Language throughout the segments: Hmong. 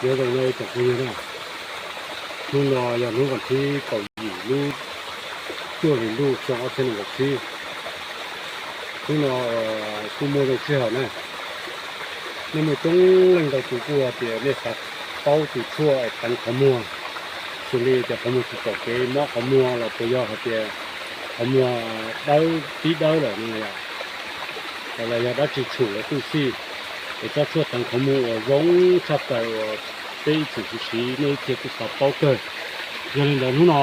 Nyob zoo nej tsoom phooj ywg na, hnub no yog hnub vas thib kaum yim lub cuaj hlis ntuj xyoo ob txhiab nees nkaum tsib. Hnub no kuj muaj zoo sij hawm na, nej muaj coob leej ntau tus kuj hais tias nej xav paub tus tshuaj es teev qhov muag, xws li tias qhov muag tsis pom kev mob qhov muag los puas yog hais tias qhov muag dawb pib dawb lawm no yom, los yog dab tsi tshwm lawv tub xij, es tsob tshuaj teev qhov muag uas zoo tshaj plaws uas peb ib txwm siv siv nej ib txhia kuj xav paub kawg. Yog li ntawd hnub no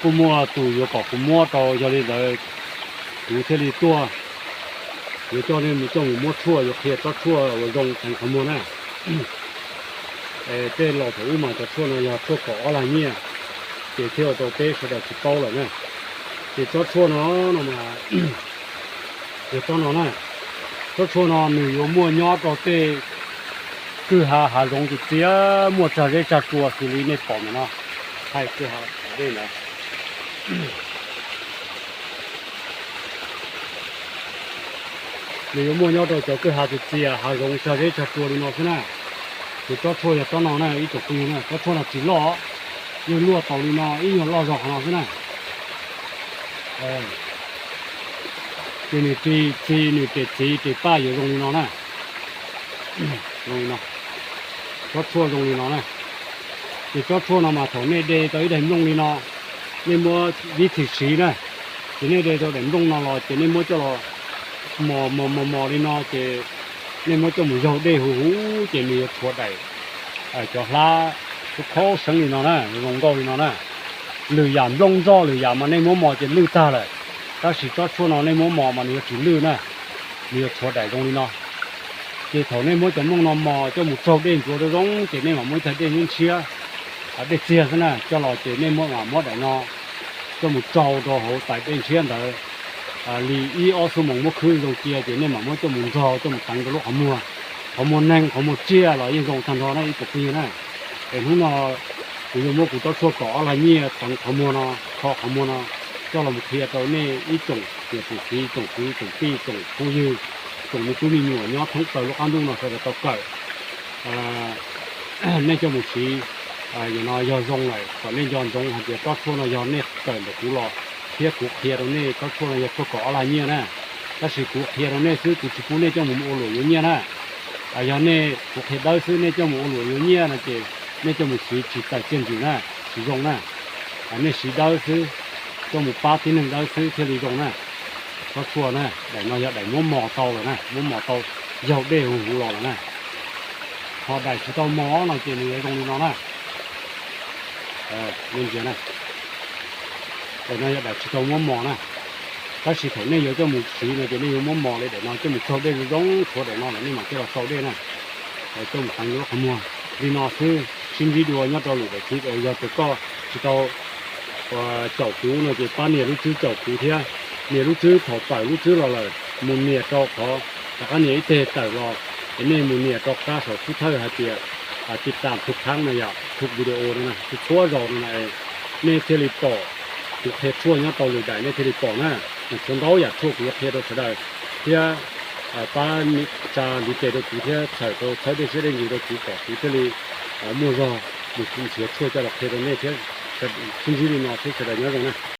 kuj muaj tus yuav kom kuv muab rau, yog li ntawd kuv thiaj li tuaj yuav coj nej mus coj mus muab tshuaj, yuav qhia tsob tshuaj uas zoo teev qhov muag na. Tej laus thaum ub mas cov tshuaj no yog tshuaj kaum ob lag nyiaj, ces thiaj ua rau peb sawv daws tsis paub lawm na. Ces tsob tshuaj no, no mas, yog tsob no na, tsob tshuaj no nws yuav muaj nyob rau tej kwj ha hav zoov txias txias, muaj tsag zeb tsag tsua xws li nej pom ntawm no, thaij kwj ha dej ntawd. Nws yuav muaj nyob rau cov kwj ha txias txias, hav zoov tsag zeb tsag tsua li no xwb na. Ces tsob tshuaj yog tsob no na ib tsoom phooj ywg na, tsob tshuaj no tsis loj, yog luaj tau li no ib nyuag loj zog qhov no xwb na. Ces nws ris txi, nws ris txiv ris paj yuav zoo li no na. Zoo li no, tsob tshuaj zoo li no na. Ces tsob tshuaj no mas thaum nej de tau ib daim nplooj li no, nej muab ib txhis siv na, ces nej de tau daim nplooj no los ces nej muab coj los mos mos mos mos li no, ces nej muab coj mus yaug dej huv huv ces nws yuav tshuav daim, cov hlab khaub khaub seeb li no na, zoo nkauj li no na. Lwm yam nplooj ntxog lwm yam mas nej muab mos ces lwj tag lawm, tab sis tsob tshuaj no nej muab mos mas nws yuav tsis lwj na, nws yuav tshuav daim zoo li no. Ces thaum nej muab cov nplooj no mos coj mus tsaug dej ntxuav zoo zoo ces nej mam muab ib tag dej ntshiab, dej txiag xwb na coj los ces nej muab mam muab daim no coj mus tsau rau hauv tais dej ntshiab ntawd li ib ob xuab moos muab khwb zoo cia ces nej mam muab coj mus nrog coj mus teev rau lub qhov muag. Qhov muag neeg qhov muag tsiaj los yeej zoo tag nrho na ib tsoom phooj ywg na. Es hnub no kuv yuav muab kuv tsob tshuaj kaum ob lag nyiaj teev qhov muag no, kho qhov muag no coj los mus qhia rau nej ib tsoom niam tsoom txiv, tsoom kwv tsoom tij, tsoom phooj ywg, tsoom me tub me nyuam nyob thoob plaws lub qab ntuj no sawv daws tau kawm. Nej coj mus siv, no yog zoo lawm kom nej nco ntsoov hais tias tsob tshuaj no yog nej kawm ntawm kuv los thiab kuv qhia rau nej tsob tshuaj no yog tshuaj kaum ob lag nyiaj na. Tab sis kuv qhia rau nej xwb, kuv tsis pub nej coj mus ua luam yuav nyiaj na. Yog nej, kuv qhia dawb xwb, nej coj mus ua luam yuav nyiaj no ces nej coj mus siv tsis tawm txiaj ntsig na, tsis zoo na. Nej siv dawb xwb, coj mus pab tib neeg dawb xwb thiaj li zoo na. Tsob tshuaj na, daim no yog daim muab mos tau lawm na, muab mos tau yaug dej huv huv los lawm na. Ho daim tsis tau mos no ces nws yuav zoo li no na. Daim no yog daim tsis tau muab mos na. Tab sis thaum nej yuav coj mus siv no ces nej yuav muab mos li daim no coj mus tsaug dej zoo zoo, tshuav daim no lawm nej mam coj los tsaug dej na. Coj mus teev lub qhov muag li no xwb, sib ntsib dua nyob rau lwm daim clip. Yog tias koj tsis tau caum kuv no ces pab nias lub tswb caum kuv thiab. Nias lub tswb thaum tawm lub tswb los lawm mus nias rau qhov rov qab nias ib teg tawm los, es nej mus nias rau qab saum xub thawj hais tias tiv tam tus khaab no yom, tus video no na, txhua zaus no na, nej thiaj li pom kuv qhia tshuaj nyob rau lwm daim nej thiaj li pom na. Nws tshuav ntau yam tshuaj kuv yuav qhia rau sawv daws thiab pab tsa ntiv tes rau kuv thiab txhawm rau txhawb dej siab dej ntsws rau kuv kom kuv thiaj li muaj zog mus nrhiav tshuaj coj los qhia rau nej thiab. Sib ntsib li no thiab sawv daws nyob zoo na.